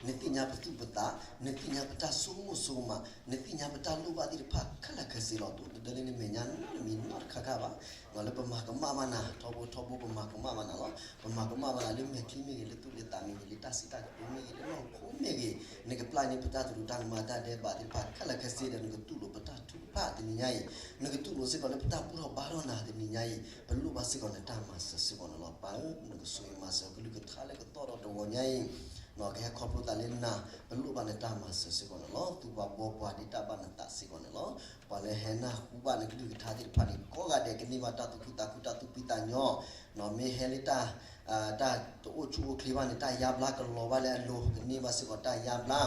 နသ့ၣ်ညါပသူၣ်ပသး, နသ့ၣ်ညါပတၢ်ဆိကမိၣ်ဆိကမး, နသ့ၣ်ညါပတၢ်လိၣ်ဘၣ်သ့ၣ်တဖၣ်ခဲလၢာ်ခဲဆ့လီၤ. တအိၣ်တဒၢလၢနမဲာ်ညါနီတမံၤနီတခါခါဘၣ်. လၢပမၤကမၣ်ဘၣ်နၤ ထီဘိထီဘိပမၤကမၣ်ဘၣ်နၤလီၤ. ပမၤကမၣ်ဘၣ်နၤလၢမဲာ်ချံမ့ၢ်ဂ့ၤ, လၢသူၣ်လၢသးမ့ၢ်ဂ့ၤ, လၢတၢ်စံးတၢ်ကတိၤမ့ၢ်ဂ့ၤ, လၢနီၢ်ခိမ့ၢ်ဂ့ၤ, နကပျၢ်န့ၢ်ပတၢ်သရူးတၢ်ကမၣ်တၢ်ဒဲးဘးသ့ၣ်တဖၣ်ခဲလၢာ်ခဲဆ့ဒီး နကတူၢ်လိာ်ပတၢ်ထုကဖၣ်တနံၤညါအံၤ, နကတူၢ်လိာ်စ့ၢ်ကီးလၢပတၢ်ဘူၣ်ထီၣ်ဘါထီၣ်နၤတနံၤညါအံၤ, ပလိၣ်ဘၣ်စ့ၢ်ကီးနတၢ်မၤစၢၤစ့ၢ်ကီးန့ၣ်လီၤ. ပၢ်ဧၢ, နကဆိၣ်ဂ့ၤမၤစၢၤကလုၢ်ကထါလၢကသီၣ်ဒီးတဂီၤညါအံၤ, ကဟဲခီဖျိသးလၢနၤ, ပလိၣ်ဘၣ်နတၢ်မၤစၢၤစ့ၢ်ကီးန့ၣ်လီၤ. သူပှၤဘှီပှၤဒ်တၢ်ဘၣ်နသးစ့ၢ်ကီးန့ၣ်လီၤ. ပှၤလၢဟဲနၢ်ဟူဘၣ်နကလုၢ်ကထါသ့ၣ်တဖၣ်န့ၣ် ကိးဂၤဒဲးကန့ၢ်ဘၣ်တၢ်သူၣ်ခုသးခု တၢ်သူၣ်ဖှံသးညီ, မ့ၢ်ဟဲလၢတၢ် တၢ်တအိၣ်ဆူၣ်အိၣ်ချ့ဘၣ်န့ၣ် တၢ်ယါဘျါကလီၤဘၣ်လၢအလိၤ ကန့ၢ်ဘၣ်စ့ၢ်ကီးတၢ်ယါဘျါ,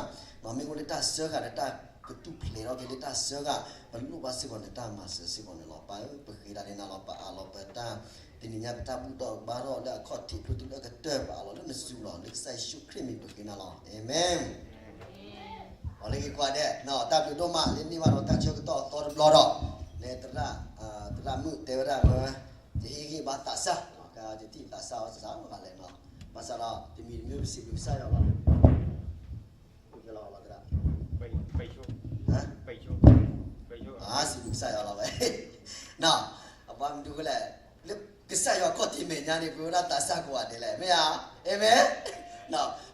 မ့ၢ်အိၣ်လၢတၢ်စၢဃာ်ဒီးတၢ်ကတူၢ်ဖျဲးထီၣ်က့ၤလၢတၢ်စၢဃာ်, ပလိၣ်ဘၣ်စ့ၢ်ကီးနတၢ်မၤစၢၤစ့ၢ်ကီးန့ၣ်လီၤ. ပၢ်ဧၢ, ပဃ့ဒၣ်လၢနၤလီၤ. ပအးလီၤပတၢ် တနံၤညါပတၢ်ဘူၣ်ထီၣ်ဘါထီၣ်လၢအခီၣ်ထံးဖျိတုၤလၢအကတၢၢ် ပအးလီၤလၢနစုလီၤ. လၢကစၢ်ယ့ၣ်ၡူးခရံာ်မံၤပဃ့နၤလီၤ. အၤမ့ၣ်. အီၤလၢက့ၤကွၢ်ဒဲး တၢ်ဘျုးဒိၣ်မးလၢန့ၢ်ဘၣ်ဒီးတၢ်ဆၢကတီၢ်အသီတဘျီဒီး, လၢသရၣ်, သရၣ်မုၣ်တဲဝဲဒၣ်လၢ ယဟ့ၣ်ဂံၢ်ဘါသးစၢ်, ကယထံၣ်သးစၢ်အီၤစၢ်မးလဲၣ်နီၤ, ဘၣ်ဆၣ်ဒီး တမံၤတမံၤပစံးဘျုးကစၢ်ယွၤလီၤ. လီၤလီၤသရၣ်, စံးဘျုးကစၢ်ယွၤလီၤဝဲ, အဘၣ်မနုၤဃိလဲၣ်, လၢကစၢ်ယွၤခီၣ်ထံးမဲာ်ညါန့ၣ် ပဝဲဒၣ်သးစၢ်ကိးဂၤဒဲးလဲၣ်, မ့ၢ်ဧါ, အၤမ့ၣ်.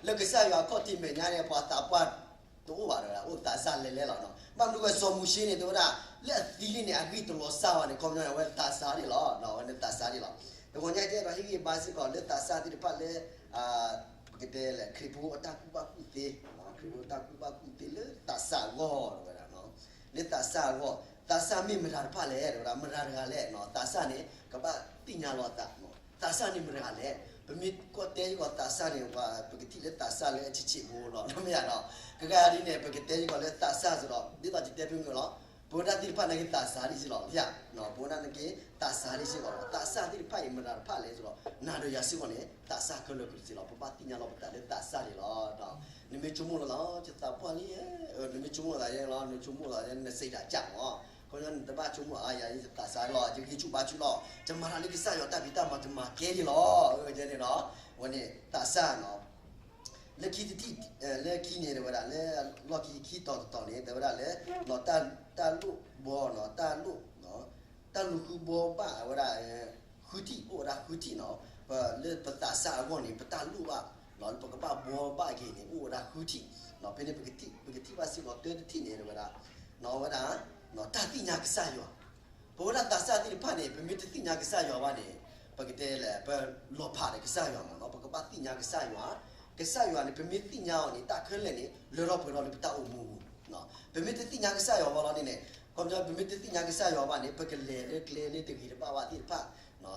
လၢကစၢ်ယွၤခီၣ်ထံးမဲာ်ညါန့ၣ် ပှၤသးပှၢ်တအိၣ်ဘၣ်ဒီး အိၣ်သးစၢ်လဲၤလဲၤလီၤနီၤ. ဘၣ်မနုၤဝဲစီၤမိၤၡ့န့ၣ် တဲဝဲဒၣ် လၢအသံလံန့ၣ် အဂံၢ်တလီၤစၢ်ဘၣ်န့ၣ် ခီပညီန့ၣ် အဝဲသးစၢ်ဒၣ်လီၤ, အဝဲန့ၣ်သးစၢ်ဒၣ်လီၤ. တဂီၤညါကဲဒီးဟ့ၣ်ဂံၢ်ဘါစ့ၢ်ကီးလၢသးစၢ်သ့ၣ်တဖၣ်လၢ ပကတဲလဲၣ် ခရံာ်ဖိအတၢ်ကူၣ်ဘၣ်ကူၣ်သ့, ခရံာ်ဖိအတၢ်ကူၣ်ဘၣ်ကူၣ်သ့လၢသးစၢ်အဂီၢ်ဝဲဒၣ်, လၢသးစၢ်အဂီၢ်, သးစၢ်မ့ၢ်မတၤတဖၣ်လဲၣ် တဲဝဲဒၣ်, မတၤတဂၤလဲၣ်, သးစၢ်န့ၣ် ကဘၣ်သ့ၣ်ညါလီၤအသး, သးစၢ်န့ၣ်မတၤတဂၤလဲၣ်, ပမ့ၢ်ကွၢ်တဲယုာ်သးစၢ်န့ၣ် ပကထံၣ်လၢသးစၢ်လၢအဆံးဆံးဖိလီၤ, မ့ၢ်ဧါနီၤ, ကဂၤဒ်န့ၣ် ပကတဲယုာ်လီၤလၢသးစၢ်စ့ၢ်ဒီး ဒ်သိးယတဲဖဲမုၢ်လီၤ ပဝဲဒၣ်သ့ၣ်တဖၣ်နာ်က့သးစၢ်ဒ်စ့ၢ်လီၤ, ပဝဲဒၣ်နာ်က့သးစၢ်ဒ်စ့ၢ်ကီးလီၤ, သးစၢ်သ့ၣ်တဖၣ်အံၤမတၤတဖၣ်လဲၣ်စ့ၢ်ဒီး နၤဒီးယၤစ့ၢ်ကီးန့ၣ် သးစၢ်ခဲလၢာ်ကစ့ၢ်လီၤ, ပဘၣ်သ့ၣ်ညါလီၤပသးလၢသးစၢ်န့ၣ်လီၤ. နမ့ၢ်ဆိကမိၣ်လီၤလီၤ ယသးပှၢ်လံ, နမ့ၢ်ဆိကမိၣ်သးယဲလီၤ, နဆိကမိၣ်သးယဲ နစံးဒၣ်ကၢ်မး, ခီပညီနတဘၣ်ဆိကမိၣ် ယသးစၢ်လီၤ, ယဂံၢ်ဆူၣ်ဘါဆူၣ်လီၤ, ယမၤတၢ်လၢကစၢ်ယွၤတၢ်ဖံးတၢ်မၤ ယမၤကဲလံလီၤ, န့ၣ်ဒီး ဝဲန့ၣ်သးစၢ်နီၤ လၢခံတထံၣ်, လၢခံန့ၣ် တဲဝဲဒၣ်လၢ လီၢ်ခံခံတီၤတတီၤန့ၣ် တဲဝဲဒၣ်လၢ တၢ်လိၣ်ဘှီနီၤ, တၢ်လိၣ်, တၢ်လူၤဃုဘှီဘၣ်ဝဲဒၣ် ဃုထံၣ်, အိၣ်ဝဲဒၣ်ဃုထံၣ်နီၤ, လၢပသးစၢ်အဂီၢ်န့ၣ် ပတၢ်လိၣ်ဘၣ် လၢပကဘၣ်ဘှီဘၣ်က့ၤန့ၣ် အိၣ်ဝဲဒၣ်ဃုထံၣ်, ဖဲန့ၣ် ပကထံၣ်ဘၣ်စ့ၢ်ကီးတၢတထံၣ်န့ၣ် တဲဝဲဒၣ်, ဝဲဒၣ် တၢ်သ့ၣ်ညါကစၢ်ယွၤ ပဝဲဒၣ်သးစၢ်သ့ၣ်တဖၣ်န့ၣ် ပမ့ၢ်တသ့ၣ်ညါကစၢ်ယွၤဘၣ်န့ၣ် ပကတဲလဲၣ် ပလီၤဖးဒီးကစၢ်ယွၤမးနီၤ, ပကဘၣ်သ့ၣ်ညါကစၢ်ယွၤ, ကစၢ်ယွၤန့ၣ် ပမ့ၢ်သ့ၣ်ညါအီၤန့ၣ် တၢ်ခဲလၢာ်န့ၣ် လၢထီၣ်ပှဲၤထီၣ်လၢပတၢ်အိၣ်မူအပူၤ, ပမ့ၢ်တသ့ၣ်ညါကစၢ်ယွၤဘၣ်လီၤန့ၣ်, ခီပညီ ပမ့ၢ်တသ့ၣ်ညါကစၢ်ယွၤဘၣ်န့ၣ် ပကလဲၤလၢကျဲလၢတဂ့ၤတဘၣ်ဘၣ်သ့ၣ်တဖၣ်,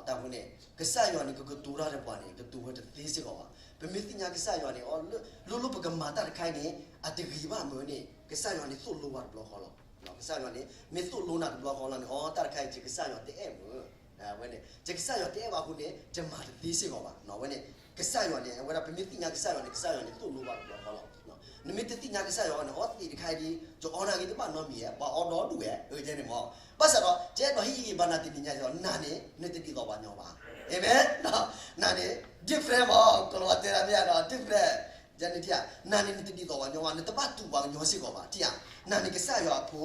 တၢ်ဃိန့ၣ် ကစၢ်ယွၤန့ၣ် ကကတိၤတၢ်ဒီးပှၤန့ၣ် ကတိၤဝဲတသ့စ့ၢ်ကီးဘၣ်, ပမ့ၢ်သ့ၣ်ညါကစၢ်ယွၤန့ၣ် အီၤ လိၣ်လိၣ်ပကမၤတၢ်တခါအံၤန့ၣ် အတဂ့ၤဘၣ်မ့ၢ်န့ၣ် ကစၢ်ယွၤန့ၣ်သိၣ်လိဝဲတဘျီဃီလီၤ, ကစၢ်ယွၤန့ၣ် မ့ၢ်သိၣ်လိနၤတဘျီဃီလီၤန့ၣ် အီၤ တၢ်တခါအံၤ ယကစၢ်ယွၤတအဲၣ်မ့ၢ် ဝဲန့ၣ် ယကစၢ်ယွၤတအဲၣ်ဘၣ်အဃိန့ၣ် ယမၤတသ့စ့ၢ်ကီးဘၣ်, ဝဲန့ၣ် ကစၢ်ယွၤန့ၣ် အဝဲဒၣ် ပမ့ၢ်သ့ၣ်ညါကစၢ်ယွၤန့ၣ် ကစၢ်ယွၤန့ၣ်သိၣ်လိဘၣ်တဘျီဃီလီၤ, နမ့ၢ်တသ့ၣ်ညါကစၢ်ယွၤဘၣ်န့ၣ် အီၤသ့ၣ်တခါအံၤဒီး ယအီနၤဂ့ၤတဘၣ်နီတမံၤဧါ, ပှၤအီဒီဒူၣ်ဝဲ အၢ ကဲန့ၣ်မး, ဘၣ်ဆၣ်ဒီး ယအဲၣ်ဒိးဟ့ၣ်ဂံၢ်ဘါနၤတနံၤညါဒီး နၤန့ၣ် နတဒ်သိးပှၤညီဘၣ်, အၤမ့ၣ်, နၤန့ၣ် different မး ကလီၤတဲဒၣ်မ့ၢ်ဧါဒီး different ယန့ၣ်ထံၣ်ဧါ, နၤန့ၣ် နတဒ်သိးပှၤညီဘၣ်, နတဘၣ်တူၢ်ပှၤကညီစ့ၢ်ကီးဘၣ်, ထံၣ်ဧါ, နၤန့ၣ်ကစၢ်ယွၤအဖိ,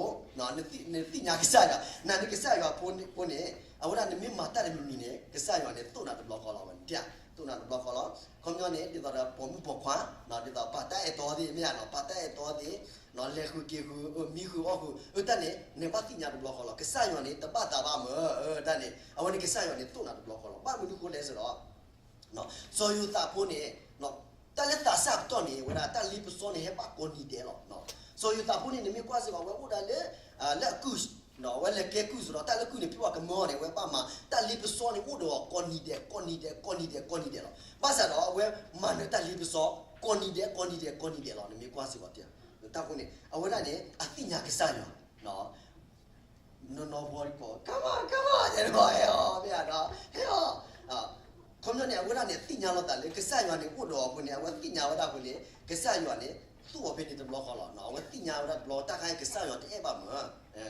နသ့ၣ်ညါကစၢ်ယွၤ, နၤန့ၣ်ကစၢ်ယွၤအဖိန့ၣ်, အဝဲဒၣ်နမ့ၢ်မၤတၢ်တမံၤမံၤန့ၣ် ကစၢ်ယွၤန့ၣ်သိၣ်နၤတဘျီဃီလီၤဝဲန့ၣ်, ထံၣ်ဧါ, သိၣ်နၤတဘျီဃီလီၤ, ခီပညီန့ၣ် ဒ်သိးဒီးပိာ်မုၣ်ပိာ်ခွါ, ဒ်သိးပာ်တၢ်အဲၣ်တီသ့ၣ် မ့ၢ်ဧါနီၤ, ပာ်တၢ်အဲၣ်တီသ့ၣ် လဲၤဃုာ်က့ၤဃုာ် မံဃုာ်အီၣ်ဃုာ် အၢ တၢ်န့ၣ် နဘၣ်သ့ၣ်ညါတဘျီဃီလီၤ, ကစၢ်ယွၤန့ၣ် တဘၣ်သးဘၣ်မ့ၢ် တၢ်န့ၣ် အဝဲန့ၣ်ကစၢ်ယွၤန့ၣ်သိၣ်နၤတဘျီဃီလီၤ, ဘၣ်မနုၤဃိလဲၣ်စ့ၢ်ဒီး စီၤယိၤသးဖိန့ၣ် တၢ်လၢသးစၢ်အပတီၢ်န့ၣ် အဝဲဒၣ်တၢ်လ့ပစီန့ၣ် ဟဲဘၣ်ကိးနံၤဒဲးလီၤ, စီၤယိၤသးဖိန့ၣ် နမ့ၢ်ကွၢ်စ့ၢ်ကီး အဝဲအိၣ်ဒၣ်လၢ လၢအကုၢ်, အဝဲလဲၤကဲကုၢ်စ့ၢ်ဒီး တၢ်လၢကုၢ်န့ၣ် ဖဲပှၤကမၢအီၤန့ၣ် အဝဲဘၣ်မၤ တၢ်လ့ပစီန့ၣ် အိၣ်ဒီးအီၤကိးနံၤဒဲး ကိးနံၤဒဲး ကိးနံၤဒဲး ကိးနံၤဒဲးလီၤ, ဘၣ်ဆၣ်ဒီးအဝဲမၤနၢၤတၢ်လ့ပစီ ကိးနံၤဒဲး ကိးနံၤဒဲး ကိးနံၤဒဲးလီၤ, နမ့ၢ်ကွၢ်စ့ၢ်ကီး တၢ်ဃိန့ၣ် အဝဲဒၣ်န့ၣ် အသ့ၣ်ညါကစၢ်ယွၤ နီၢ်နီၢ်ဘီဒီးကိး come on, come on ယဲဒီး ဟဲအီၤ မ့ၢ်ဧါဒီး ဟဲအီၤ, ခီပညီန့ၣ် အဝဲဒၣ်န့ၣ် သ့ၣ်ညါလီၤသးလၢ ကစၢ်ယွၤန့ၣ် အိၣ်ဒီးအီၤအဃိန့ၣ် အဝဲသ့ၣ်ညါဝဲဒၣ်အဃိန့ၣ် ကစၢ်ယွၤန့ၣ် သူၣ်အီၤဖဲန့ၣ်တဘျီဃီလီၤ, အဝဲသ့ၣ်ညါဝဲဒၣ်တဘျီ တၢ်ခါအံၤ ကစၢ်ယွၤတအဲၣ်ဘၣ်မ့ၢ်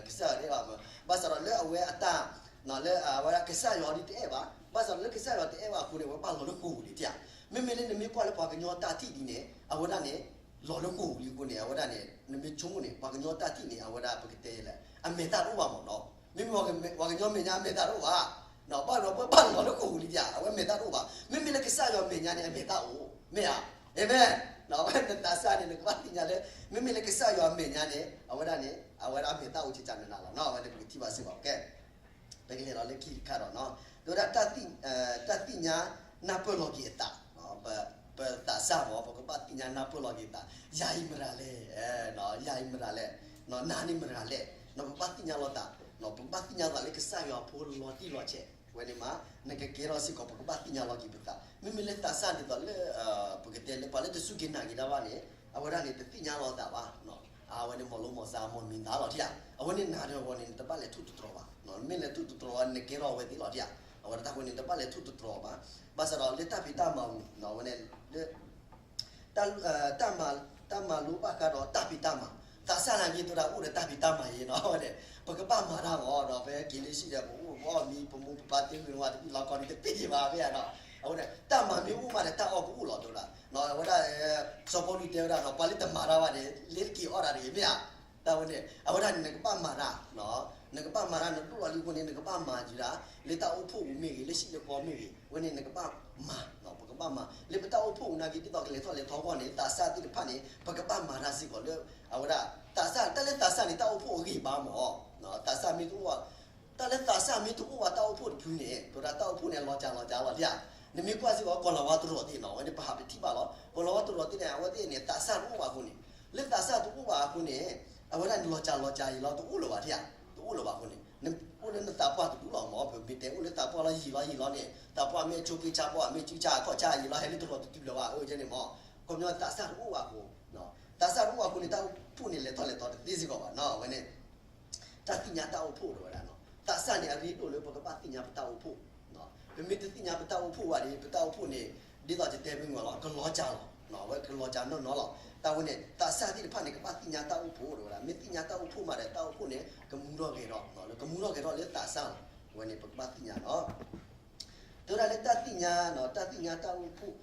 ကစၢ်ယွၤတအဲၣ်ဘၣ်မ့ၢ် ဘၣ်ဆၣ်ဒီးလၢအဝဲအတၢ် လၢအဝဲဒၣ်ကစၢ်ယွၤဒ်တအဲၣ်ဘၣ်, ဘၣ်ဆၣ်ဒီးလၢကစၢ်ယွၤတအဲၣ်ဘၣ်အဃိန့ၣ် အဝဲဘၣ်လီၤလၢဃိာ်ပူၤန့ၣ် ထံၣ်ဧါ, မ့မ့ၢ်လၢနမ့ၢ်ကွၢ်လၢပှၤကညီတၢ်ထံၣ်ဒ်န့ၣ် အဝဲဒၣ်န့ၣ် လီၤလၢကအိၣ်လံအဃိန့ၣ် အဝဲဒၣ်န့ၣ် နမ့ၢ်ဆိကမိၣ်န့ၣ် ပှၤကညီတၢ်ထံၣ်န့ၣ် အဝဲဒၣ်ပကတဲလဲၣ် အမဲာ်သၣ်တအိၣ်ဘၣ်မ့ၢ်နီၤ. မ့မ့ၢ်ပှၤကညီမဲာ်ညါအမဲာ်သၣ်တအိၣ်ဘၣ်. ဘၣ်ဒီးပဘၣ်လီၤလၢကအိၣ်လံဧါ အဝဲမဲာ်သၣ်တအိၣ်ဘၣ်. မ့မ့ၢ်လၢကစၢ်ယွၤမဲာ်ညါန့ၣ် အမဲာ်သၣ်အိၣ် မ့ၢ်ဧါ. အၤမ့ၣ်. နသးစၢ်န့ၣ် နကဘၣ်သ့ၣ်ညါလၢ မ့မ့ၢ်လၢကစၢ်ယွၤမဲာ်ညါန့ၣ် အဝဲဒၣ်န့ၣ် အဝဲဒၣ်အမဲာ်သၣ်အိၣ်ကကနနၤလီၤ. အဝဲန့ၣ်ပကထံၣ်ဘၣ်စ့ၢ်ကီး ကဲ ပကလဲၤလီၤလၢခံတခါဒီးနီၤ တဲဝဲဒၣ် တၢ်သ့ၣ်ညါ နၢ်ပၢၢ်လီၤက့ၤအသး ပသးစၢ်မ့ၢ် ပကဘၣ်သ့ၣ်ညါနၢ်ပၢၢ်လီၤက့ၤသး ယၤအံၤမတၤလဲၣ်, ယၤအံၤမတၤလဲၣ်, နၤန့ၣ်မတၤလဲၣ်, ပကဘၣ်သ့ၣ်ညါလီၤသး, ပကဘၣ်သ့ၣ်ညါလီၤသးလၢကစၢ်ယွၤဖိလီၤတံၢ်လီၤဆဲး, ဝဲန့ၣ်မး နကကဲထီၣ်စ့ၢ်ကီး ပကဘၣ်သ့ၣ်ညါလီၤက့ၤပသး, မ့မ့ၢ်လၢသးစၢ်ဒ်သိးလၢ ပကတဲလၢပှၤလၢတစူၢ်က့ၤနာ်က့ၤတၢ်ဘၣ်န့ၣ် အဝဲဒၣ်န့ၣ် တသ့ၣ်ညါလီၤသးဘၣ် အဝဲန့ၣ် မီၢ်လိမီၢ်စါ မီၢ်မံၤသးလီၤထံဧါ, အဝဲန့ၣ်နၤဒီးအဂီၢ်န့ၣ် နတဘၣ်လဲၤထူၣ်တတြီၤဘၣ်, မ့ၢ်လဲၤထူၣ်တတြီၤ နကဲထီၣ်အဝဲသ့ၣ်လီၤထံဧါ, အဝဲဒၣ်တၢ်ဃိန့ၣ် နတဘၣ်လဲၤထူၣ်တတြီၤဘၣ်, ဘၣ်ဆၣ်ဒီးလၢတၢ်ဖံးတၢ်မၤပူၤ အဝဲန့ၣ် လၢ တၢ်မၤလိဘၣ်ဃးဒီးတၢ်ဖံးတၢ်မၤ, သးစၢ်နာ်က့ၤသရၣ်အိၣ်ဒီးတၢ်ဖံးတၢ်မၤအံၤနီၤ, အဝဲန့ၣ် ပကဘၣ်မၤတၢ်မ့ၢ်ဒီး ပဟဲက့ၤလၢဟံၣ်ဒီး ပအိၣ်ပအီၣ်မံၤ ပမိၢ်ပပၢ်သ့ဝံၤဝဲတဘ့ၣ်လီၤကီၢ်န့ၣ် တသ့ဘၣ်မ့ၢ်ဧါနီၤ, အဝဲန့ၣ် တၢ်မၤမ့ၢ်အိၣ်မးဒီး တၢ်အီၣ်ကအိၣ်လီၤ တဲဝဲဒၣ်, အဝဲဒၣ် စီၤပီလူးတဲဝဲဒၣ်နီၤ ပှၤလၢတမၤတၢ်ဘၣ်န့ၣ် လ့ၤတက့ၤအီၣ်တၢ်တဂ့ၤမ့ၢ်ဧါ, တၢ်ဝဲန့ၣ် အဝဲဒၣ်န့ၣ် နကဘၣ်မၤတၢ် နကဘၣ်မၤတၢ် နဒိၣ်လီၤလံအဃိန့ၣ် နကဘၣ်မၤယံၤဒၣ် လၢတၢ်အိၣ်ဖှိၣ်ပူၤမ့ၢ်ဂ့ၤ လၢဟံၣ်လၢဃီမ့ၢ်ဂ့ၤ အဝဲန့ၣ် နကဘၣ်မၤ, ပကဘၣ်မၤ လၢပတၢ်အိၣ်ဖှိၣ်ပူၤနာ်က့ၤ ဒ်သိးကလဲၤထီၣ်လဲၤထီအဂီၢ်န့ၣ် သးစၢ်သ့ၣ်တဖၣ်န့ၣ် ပကဘၣ်မၤတၢ်စ့ၢ်ကီးလၢ အဝဲဒၣ် သးစၢ် တၢ်လၢသးစၢ်န့ၣ် တၢ်အိၣ်ဖှိၣ်အဂံၢ်ဘါမ့ၢ် သးစၢ်မ့ၢ်တအိၣ် တၢ်လၢသးစၢ်မ့ၢ်တအိၣ်ဘၣ် တၢ်အိၣ်ဖှိၣ်တဖုန့ၣ် တဲဝဲဒၣ်တၢ်အိၣ်ဖှိၣ်န့ၣ် လီၤစှၤလီၤစှၤလီၤဒၣ်ဧါ, နမ့ၢ်ကွၢ်စ့ၢ်ကီး ကီၤလၤဝါတရီးသ့ၣ်နီၤ အဝဲန့ၣ် ပဟးပထံၣ်ဘၣ်လီၤ ကီၤလၤဝါတရီးသ့ၣ်န့ၣ် အဝဲသ့ၣ်န့ၣ် သးစၢ်တအိၣ်ဘၣ်အဃိန့ၣ် လၢသးစၢ်တအိၣ်ဘၣ်အဃိန့ၣ် အဝဲဒၣ်န့ၣ် လီၤစှၤလီၤစှၤယံၤလီၤ တအိၣ်လၢၤဘၣ်ဒၣ်ဧါ, တအိၣ်လၢၤဘၣ်အဃိန့ၣ် အိၣ်လၢနသးပှၢ်တဒူလီၤမ့ၢ် ပမ့ၢ်တဲအိၣ်လၢသးပှၢ်လီၤယံၤလီၤယံၤလီၤန့ၣ် သးပှၢ်မ့ၢ်ဆိးက့ဆါဘီ မ့ၢ်စုဆါအခီၣ်ဆါယံၤလီၤ ဟဲလၢတရီးတတုၤလၢၤဘၣ် အဝဲန့ၣ်မ့ၢ် ခီပညီသးစၢ်တအိၣ်ဘၣ်အဃိ သးစၢ်တအိၣ်ဘၣ်အဃိန့ၣ် တၢ်အိၣ်ဖှိၣ်န့ၣ် လဲၤထီၣ်လဲၤထီတသ့စ့ၢ်ကီးဘၣ်နီၤ အဝဲန့ၣ် တၢ်သ့ၣ်ညါတၢ်အိၣ်ဖှိၣ်တဲဝဲဒၣ်နီၤ သးစၢ်န့ၣ် အရ့ဒိၣ်လၢပကဘၣ်သ့ၣ်ညါပတၢ်အိၣ်ဖှိၣ်, ပမ့ၢ်တသ့ၣ်ညါပတၢ်အိၣ်ဖှိၣ်ဘၣ်ဒီး ပတၢ်အိၣ်ဖှိၣ်န့ၣ် ဒ်သိးယတဲမ့ၢ်ဝဲလီၤ ကလီၤစှၤလီၤ, အဝဲကလီၤစှၤနီၢ်နီၢ်လီၤ. တၢ်ဝဲန့ၣ် သးစၢ်သ့ၣ်တဖၣ်န့ၣ် ကဘၣ်သ့ၣ်ညါတၢ်အိၣ်ဖှိၣ်တဲဝဲဒၣ် မ့ၢ်သ့ၣ်ညါတၢ်အိၣ်ဖှိၣ်မးဒီး တၢ်အိၣ်ဖှိၣ်န့ၣ် ကမူထီၣ်ဂဲၤထီၣ်, ကမူထီၣ်ဂဲၤထီၣ်လၢသးစၢ်လီၤ. အဝဲန့ၣ် ပကဘၣ်သ့ၣ်ညါနီၤ တဲဝဲဒၣ်လၢတၢ်သ့ၣ်ညါ, တၢ်သ့ၣ်ညါတၢ်အိၣ်ဖှိၣ်,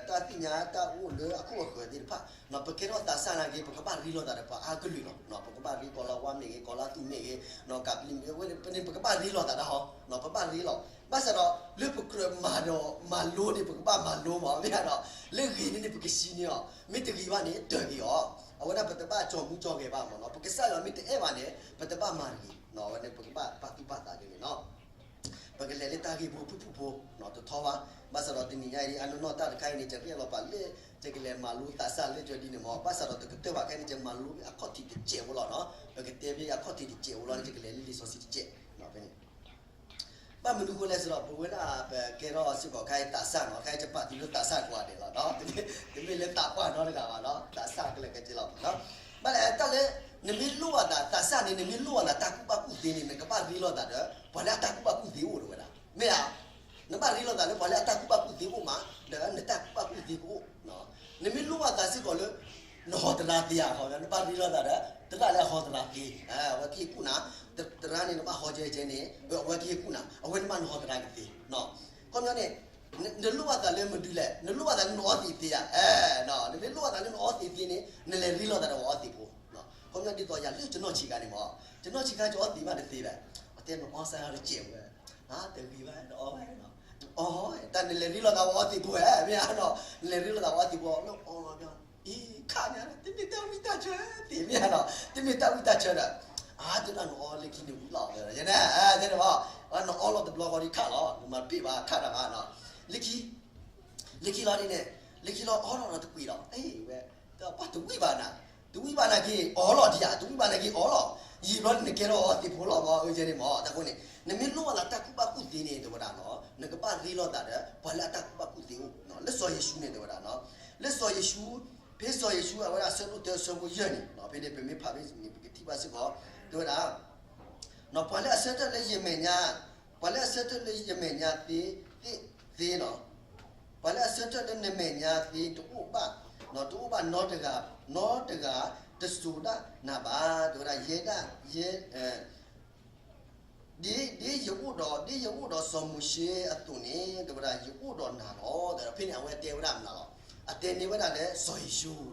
တၢ်သ့ၣ်ညါတၢ်အိၣ်လၢအခိၣ်အဃၢၤသ့ၣ်တဖၣ်, ပကဲထီၣ်သးစၢ်နာ်က့ ပကဘၣ်ရ့လိာ်သးဒီးပှၤအါကလုာ်လီၤ. ပကဘၣ်ရ့ ကီၤလၤဝါမ့ၢ်ဂ့ၤ ကီၤလၤသူမ့ၢ်ဂ့ၤ, ကးပလံၤမ့ၢ်ဂ့ၤ ပန့ၣ် ပကဘၣ်ရ့လိာ်သးတၢ်ဟီ, ပဘၣ်ရ့လီၤ. ဘၣ်ဆၣ်ဒီး လၢပကြၢးမၤဒီးမၤလိန့ၣ် ပကဘၣ်မၤလိမး မ့ၢ်ဧါဒီး လၢဂ့ၤန့ၣ်န့ၣ် ပကစံးန့ၢ်အီၤ, မ့ၢ်တဂ့ၤဘၣ်န့ၣ် တၢၢ်က့ၤအီၤ, အဝဲဒၣ်ပတဘၣ်ကၠီမူကၠီဂဲၤဘၣ်မးနီၤ, ပကစၢ်ယွၤမ့ၢ်တအဲၣ်ဘၣ်န့ၣ် ပတဘၣ်မၤတဂ့ၤ, အဝဲန့ၣ် ပကဘၣ်ပာ်သူၣ်ပာ်သးဒ်န့ၣ်နီၤ ပကလဲၤလၢတၢ်ဂ့ၢ်ဖိဖုၣ်ဖုၣ်ဖိ တထီဘၣ်, ဘၣ်ဆၣ်ဒီးတနံၤညါအံၤ အနီၢ်နီၢ်တၢ်တခါအံၤန့ၣ် ယရဲၣ်လီၤပာ်လၢ ယကလဲၤမၤလိသးစၢ်လၢယွၤဒ်န့ၣ်မး, ဘၣ်ဆၣ်ဒီးတကတၢၢ်ဘၣ်ခဲအံၤန့ၣ် ယမၤလိအခီၣ်ထံးတစဲးဖိလီၤနီၤ, ပကတဲဖဲအခီၣ်ထံးတစဲးဖိလီၤန့ၣ် ယကလဲၤလၢလံာ်စီဆှံတစဲး ဖဲန့ၣ် ဘၣ်မနုၤအဃိလဲၣ်စ့ၢ်ဒီး ပဝဲဒၣ်ပကဲထီၣ်စ့ၢ်ကီးခဲအံၤသးစၢ်နီၤ, ခဲအံၤယပာ်တုၤလၢသးစၢ်ကိးဂၤဒဲးလီၤ, တမ့ၢ်လၢသးပှၢ်နီတဂၤဘၣ်နီၤ, သးစၢ်ကလဲၤကဲကဲလီၤနီၤ, ဘၣ်လဲၣ်တၢ်လၢ နမ့ၢ်လိၣ်ဘၣ်သး သးစၢ်န့ၣ် နမ့ၢ်လိၣ်ဘၣ်သးတၢ်ကူၣ်ဘၣ်ကူၣ်သ့န့ၣ် နကဘၣ်ရ့လိာ်သးဒီး ပှၤလၢအတၢ်ကူၣ်ဘၣ်ကူၣ်သ့အိၣ်တဲဝဲဒၣ်, မ့ၢ်ဧါ နဘၣ်ရ့လိာ်သးလၢပှၤလၢအတၢ်ကူၣ်ဘၣ်ကူၣ်သ့အိၣ်မး, ဒီးနတၢ်ကူၣ်ဘၣ်ကူၣ်သ့ကအိၣ်, နမ့ၢ်လိၣ်ဘၣ်သးစ့ၢ်ကီးလၢ နဟီသရၣ်သ့ဧါ, နဘၣ်ရ့လိာ်သးဒီး သရၣ်လၢအဟီသရၣ်သ့, အဝဲကဟ့ၣ်ကူၣ်နၤ, သရၣ်န့ၣ်နဘၣ်ဟီကဲကဲန့ၣ် အဝဲကဟ့ၣ်ကူၣ်နၤ, အဝဲန့ၣ်မးနဟီသရၣ်ကသ့, ခီပညီန့ၣ် နလိၣ်ဘၣ်သးလၢမနုၤလဲၣ်, နလိၣ်ဘၣ်သးလၢနအီသံးသ့ဧါ, နမ့ၢ်လိၣ်ဘၣ်သးလၢနအီသံးသ့န့ၣ် နလဲၤရ့လိာ်သးဒီးပှၤအီသံးဖိ, ခီပညီဒ်သိးယၤလၢယနီၢ်ဆံးခါန့ၣ်မး, ယနီၢ်ဆံးခါယအီသံးဘၣ်တသ့ဘၣ်, အတဲနအီစၢ်တစဲးဝဲ, တဂ့ၤဘၣ် နအီဘၣ်, အီ တၢ်နလဲၤရ့လိာ်သးပှၤအီသံးဖိဧါ, မ့ၢ်ဧါနီၤ, နလဲၤရ့လိာ်သးပှၤအီသံးဖိ နအီလီၤ, အံၤ ခးညါ တမ့ၢ်တၢ်ဝံတၢ်ဆၢသ့ မ့ၢ်ဧါနီၤ, တမ့ၢ်တၢ်ဝံတၢ်ဆၢဒီး, အါ တဒၣ်နအီလၢခံန့ၣ်ဝံလီၤ, ယဲန့ၣ်, နအီလီၤတဘျီဃီဒ်ခးလီၤ, နမၤတပ့ၢ်ဘၣ်ခးတၢ်ဘၣ်နီၤ, လၢခံ လၢခံလီၤဒ်န့ၣ်, လၢခံလီၤအီလီၤဒီးတကွံာ်လီၤ, အံၤဝဲ, ပှၤတဝံဘၣ်နၤ, တဝံဘၣ်နာ်က့အီလီၤဒံးဧါ, တဝံဘၣ်နာ်က့အီလီၤ, ယံာ်ဘျီန့ၣ်နကဲထီၣ်အီသံးဖိလီၤမး, အဝဲန့ၣ်မး, တၢ်ဃိန့ၣ် နမ့ၢ်လိၣ်ဘၣ်သးတၢ်ကူၣ်ဘၣ်ကူၣ်သ့န့ၣ် တဲဝဲဒၣ်နီၤ, နကဘၣ်ရ့လိာ်သးဒီးပှၤလၢအတၢ်ကူၣ်ဘၣ်ကူၣ်သ့အိၣ်, လၢစီၤယ့ၣ်ၡူးန့ၣ်တဲဝဲဒၣ်နီၤ, လၢစီၤယ့ၣ်ၡူး, ဖဲစီၤယ့ၣ်ၡူးအဝဲဒၣ်အဆၢဒိၣ်တၢအဆၢဖိယဲၢ်န့ၣ်, ဖဲန့ၣ်ပမ့ၢ်ဖးဖဲန့ၣ် ပကထံၣ်ဘၣ်စ့ၢ်ကီး, တဲဝဲဒၣ် ပှၤလၢအဆၢထၢၣ်လၢယမဲာ်ညါ, ပှၤလၢအဆၢထၢၣ်လၢယမဲာ်ညါသ့, သ့, သ့လီၤ. ပှၤလၢအဆၢထၢၣ်လၢနမဲာ်ညါသ့တအိၣ်ဘၣ်, တအိၣ်ဘၣ်နီတဂၤ, နီတဂၤ, တစိၤဒၣ်နၤဘၣ်, တဲဝဲဒၣ် ယဲဒၣ်, ယဲ, ဒ်ယအိၣ်ဒီး ဒ်ယအိၣ်ဒီးစီၤမိၤၡ့အသိးန့ၣ် တဲဝဲဒၣ် ယအိၣ်ဒီးနၤလီၤ. ဒီးဖဲန့ၣ် အဝဲတဲဝဲဒၣ်မနုၤလီၤ. အတဲန့ၢ်ဝဲဒၣ်လၢစီၤယ့ၣ်ၡူး,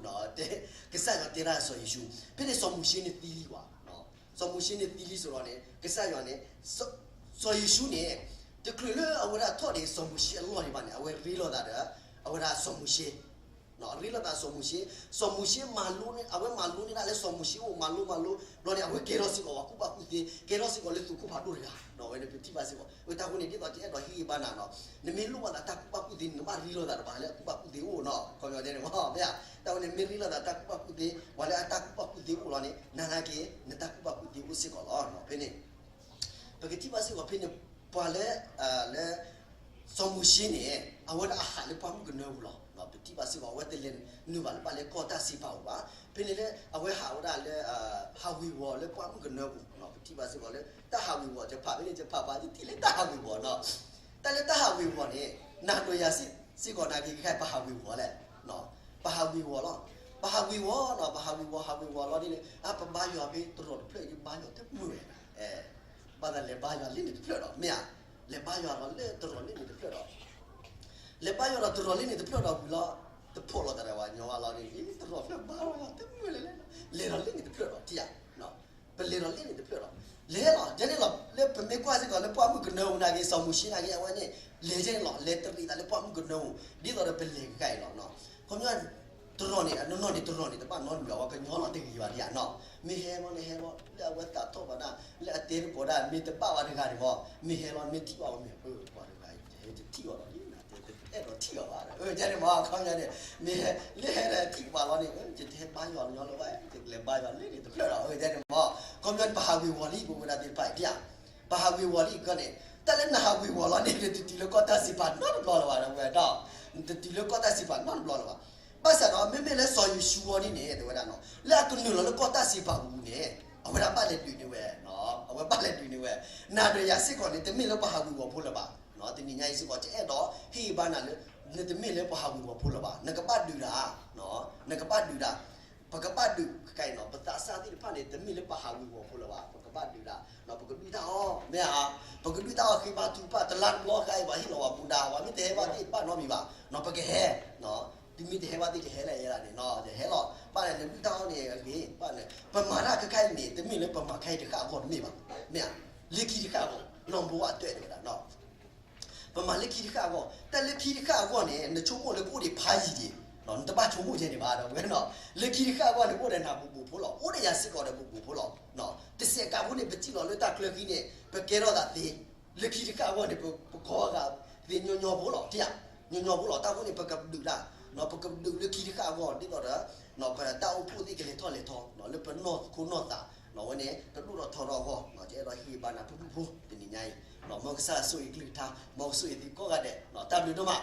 ကစၢ်ယွၤတဲဒၣ်စီၤယ့ၣ်ၡူး, ဖဲန့ၣ်စီၤမိၤၡ့န့ၣ်သံလံဘၣ်. စီၤမိၤၡ့န့ၣ်သံလံစ့ၢ်ကီးန့ၣ် ကစၢ်ယွၤန့ၣ် စီၤယ့ၣ်ၡူးန့ၣ် တချုးလၢအဝဲဒၣ်ထီၣ်ဒံးစီၤမိၤၡ့အလီၢ်ဒံးဘၣ်န့ၣ် အဝဲရ့လိာ်သးဒီး အဝဲဒၣ်စီၤမိၤၡ့ ရ့လိာ်သးစီၤမိၤၡ့, စီၤမိၤၡ့မၤလိန့ၢ် အဝဲမၤလိန့ၢ်ဒၣ်လၢစီၤမိၤၡ့အိၣ် မၤလိမၤလိ ဘျီန့ၣ် အဝဲကဲထီၣ်စ့ၢ်ကီးပှၤကူၣ်ဘၣ်ကူၣ်သ့, ကဲထီၣ်စ့ၢ်ကီးလၢသုးခိၣ်ဖးဒိၣ်တဂၤ, ဒီးအဝဲန့ၣ်ပထံၣ်ဘၣ်စ့ၢ်ကီး. အတၢ်ဃိန့ၣ် ဒ်သိးယအဲၣ်ဒိးဟ့ၣ်ဂံၢ်ဘါနၤနီၤ, နမ့ၢ်လိၣ်ဘၣ်သးတၢ်ကူၣ်ဘၣ်ကူၣ်သ့န့ၣ် နဘၣ်ရ့လိာ်သးဒီးပှၤလၢအကူၣ်ဘၣ်ကူၣ်သ့အိၣ်နီၤ, ခီပညီန့ၣ်မ့ၢ် မ့ၢ်ဧါ, တၢ်ဝဲန့ၣ် မ့ၢ်ရ့လိာ်သးတၢ်ကူၣ်ဘၣ်ကူၣ်သ့ ပှၤလၢအတၢ်ကူၣ်ဘၣ်ကူၣ်သ့အိၣ်လီၤန့ၣ် နၤနာ်က့ နတၢ်ကူၣ်ဘၣ်ကူၣ်သ့အိၣ်စ့ၢ်ကီးလီၤ. ဖဲန့ၣ် ပကထံၣ်ဘၣ်စ့ၢ်ကီးဖဲန့ၣ် ပှၤလၢ လၢ စီၤမိၤၡ့န့ၣ် အဝဲဒၣ်အဟးလၢပှၢ်မုၢ်ကနၢပူၤလီၤ. ပထံၣ်ဘၣ်စ့ၢ်ကီး အဝဲတလဲၤနုာ်ဘၣ်လၢပှၢ်လၢကီၢ်တၢ်စံးပာ်ပူၤဘၣ်. ဖဲန့ၣ်လၢ အဝဲဟးဝဲဒၣ်လၢ ဟးဝ့ၤဝီၤလၢပှၢ်မုၢ်ကနၢပူၤ, ပထံၣ်ဘၣ်စ့ၢ်ကီးလၢ တၢ်ဟးဝ့ၤဝီၤ ယဖးဖဲန့ၣ် ယဖးဖးယထံၣ်လၢတၢ်ဟးဝ့ၤဝီၤနီၤ, တၢ်လၢတၢ်ဟးဝ့ၤဝီၤန့ၣ် နၤဒီးယၤစ့ၢ်ကီးနာ်က့ ခဲအံၤပဟးဝ့ၤဝီၤလဲၣ်, ပဟးဝ့ၤဝီၤလီၤ. ပဟးဝ့ၤဝီၤနီၤ, ပဟးဝ့ၤဝီၤ ဟးဝ့ၤဝီၤလီၤဒ်န့ၣ် အပဘါယွၤဖဲတရီးတဖျၢၣ်အံၤ ဘါယွၤတမုာ်ဝဲ, ဘၣ်သးလဲၤဘါယွၤလၢန့ၣ်တဖျၢၣ်ဒီး မ့ၢ်ဧါ, လဲၤဘါယွၤလီၤလၢတရီးလၢန့ၣ်တဖျၢၣ်ဒီး လဲၤဘါယွၤဒီးတရီးလၢန့ၣ်တဖျၢၣ်ဒီးဝံၤလီၤ, တဖိးလီၤသးဒီးဝဲညီဝဲလီၤန့ၣ် တရီးဖျၢၣ်ဘါယွၤတမုာ်လဲၣ်လဲၣ်, လဲၤဒီးလၢန့ၣ်တဖျၢၣ်ဒီး ထံၣ်ဧါ, ပလဲၤဒီးလၢန့ၣ်တဖျၢၣ်ဒီး လဲၤလီၤ ဒ်န့ၣ်လီၤ. လၢပမ့ၢ်ကွၢ်စ့ၢ်ကီးလၢပှၢ်မုၢ်ကနၢပူၤနာ်က့ စီၤမိၤၡ့နာ်က့ အဝဲန့ၣ် လဲၤဒ်န့ၣ်လီၤ, လဲၤတရံးသးလၢပှၢ်မုၢ်ကနၢပူၤ ဒ်သိးဒီးပလဲၤကကါအံၤလီၤ. ခီပညီ တရီးန့ၣ် အနီၢ်နီၢ်န့ၣ် တရီးန့ၣ် တဘၣ်နီတမံၤဘၣ်, အဝဲကညီလီၤတဂ့ၤဘၣ်ဒ်ဧါနီၤ, မ့ၢ်ဟဲလီၤန့ၣ်ဟဲလီၤ လၢအဝဲသးထီၣ်ဘၣ်ဒၣ် လၢအတဲတကိးဒၣ် မ့ၢ်တဘၣ်ဝဲတဂၤန့ၣ်မ့ၢ် မ့ၢ်ဟဲလီၤ မ့ၢ်ထံၣ်ဘၣ်ဝဲမ့ၢ် ပှၤတဂၤအံၤ ယတထံၣ်အီၤလီၤ, ယတအဲၣ်ဒိးထံၣ်အီၤဘၣ်, ကန့ၣ်မ့ၢ် ခီပညီန့ၣ် မ့ၢ်ဟဲလၢဟဲလၢထံၣ်ပှၤလီၤန့ၣ် ယတဟဲဘါယွၤညီလၢၤဘၣ်, ယတလဲၤဘါယွၤလၢန့ၣ်တဖျၢၣ်ဒီး ကန့ၣ်မ့ၢ် ခီပညီန့ၣ် ပဟးဝ့ၤဝီၤလံ ပဝဲဒၣ်သ့ၣ်တဖၣ်အံၤ ပဟးဝ့ၤဝီၤလံအဂီၢ်န့ၣ် တၢ်လၢနဟးဝ့ၤဝီၤလီၤန့ၣ် နတတုၤလၢကီၢ်တၢ်စံးပာ်နီတဘျီလၢၤဘၣ်, ဒီပုၢ်ဝဲၢ်ဒီး နတတုၤလၢကီၢ်တၢ်စံးပာ်နီတဘျီလၢၤဘၣ်. ဘၣ်ဆၣ်ဒီး မ့မ့ၢ်လၢစီၤယိၤၡူအဂီၢ်န့ၣ်န့ၣ် တဲဝဲဒၣ်နီၤ လၢအကနုာ်လီၤလၢကီၢ်တၢ်စံးပာ်ပူၤန့ၣ် အဝဲဒၣ်ဘၣ်လဲၤဒုးန့ၢ်ဝဲ, အဝဲဘၣ်လဲၤဒုးန့ၢ်ဝဲ, နၤဒီးယၤစ့ၢ်ကီးန့ၣ် တမ့ၢ်လၢပှၤဟးဝ့ၤဝီၤဖိလၢၤဘၣ်. တနံၤညါအံၤစ့ၢ်ကီး ယအဲၣ်ဒိးဟ့ၣ်ဂံၢ်ဘါနၤလၢ နတမ့ၢ်လၢပှၤဟးဝ့ၤဝီၤဖိလၢၤဘၣ်, နကဘၣ်ဒုးတၢ်, နကဘၣ်ဒုးတၢ် ပကဘၣ်ဒုးခဲအံၤနီၤ ပသးစၢ်သ့ၣ်တဖၣ်န့ၣ် တမ့ၢ်လၢပှၤဟးဝ့ၤဝီၤဖိလၢၤဘၣ်, ပကဘၣ်ဒုးတၢ်, ပကဒုးတၢ်အီၤ မ့ၢ်ဧါ, ပကဒုးတၢ်အီၤဃ့ဘါထုကဖၣ် တလါတဘျီဃါအံၤ ပှၤဟ့ၣ်လီၤပှၤမူဒါ ပှၤမ့ၢ်တဟဲဘၣ်သ့ၣ်တဖၣ်နီတမံၤဘၣ်, ပကဟဲ, သုမ့ၢ်တဟဲဘၣ်သ့ၣ်တဟဲလၢယဲဒၣ်န့ၣ်နီၤ ယဟဲလီၤ, ဘၣ်လဲၣ် နဒုးတၢ်အီၤန့ၣ်အဂ့ၤ, ဘၣ်လဲၣ် ပမၤတၢ်ခဲခါအံၤန့ၣ် တမ့ၢ်လၢပမၤခဲအံၤတဃၣ်အဂီၢ်တမ့ၢ်ဘၣ်, မ့ၢ်ဧါ, လၢခံတဃၣ်အဂီၢ် နီၢ်ဘိအတၢၢ်တဲဝဲဒၣ်နီၤ ပမၤလၢခံတဃၣ်အဂီၢ်, တၢ်လၢခံတဃၣ်အဂီၢ်န့ၣ် နဆိကမိၣ်လၢကအိၣ်ဒံးဖးယံၤဒံး, နတဘၣ်ဆိကမိၣ်ယဲန့ၣ်ဘၣ် ဒီပုၢ်ဝဲၢ်နီၤ, လၢခံတဃၣ်အဂီၢ်န့ၣ် အိၣ်ဒီးနၤဘူးဘူးဖိလီၤ, အိၣ်ဒီးယၤစ့ၢ်ကီးဒီးဘူးဘူးဖိလီၤ. တစဲးကးဖိန့ၣ် ပစံၣ်လီၤလၢတၢ်ချၢဃံန့ၣ် ပကဲထီၣ်သးသ့, လၢခံတဃၣ်အဂီၢ်န့ၣ် ပကီဂၤသ့ညီညီဖိလီၤ, တၢ်, ညီညီဖိလီၤ. တၢ်ဃိန့ၣ် ပကဒုးတၢ်, ပကဒုးလၢခံတဃၣ်အဂီၢ် ဒ်သိးဒီး ပတၢ်အိၣ်ဖှိၣ်သ့ၣ်ကလဲၤထီၣ်လဲၤထီ လၢပနီၢ်ခိနီၢ်သး အဝဲန့ၣ် တဒိၣ်ထီၣ်ထီထီၣ်အဂီၢ် ယအဲၣ်ဒိးဟ့ၣ်ဂံၢ်ဘါနၤဖုၣ်ဖုၣ်ဖိ တနံၤညါအံၤ, မ်ကစၢ်ဆိၣ်ဂ့ၤကလုၢ်ကထါ, မ်ကဆိၣ်ဂ့ၤသုကိးဂၤဒဲး, တၢ်ဘျုးဒိၣ်မး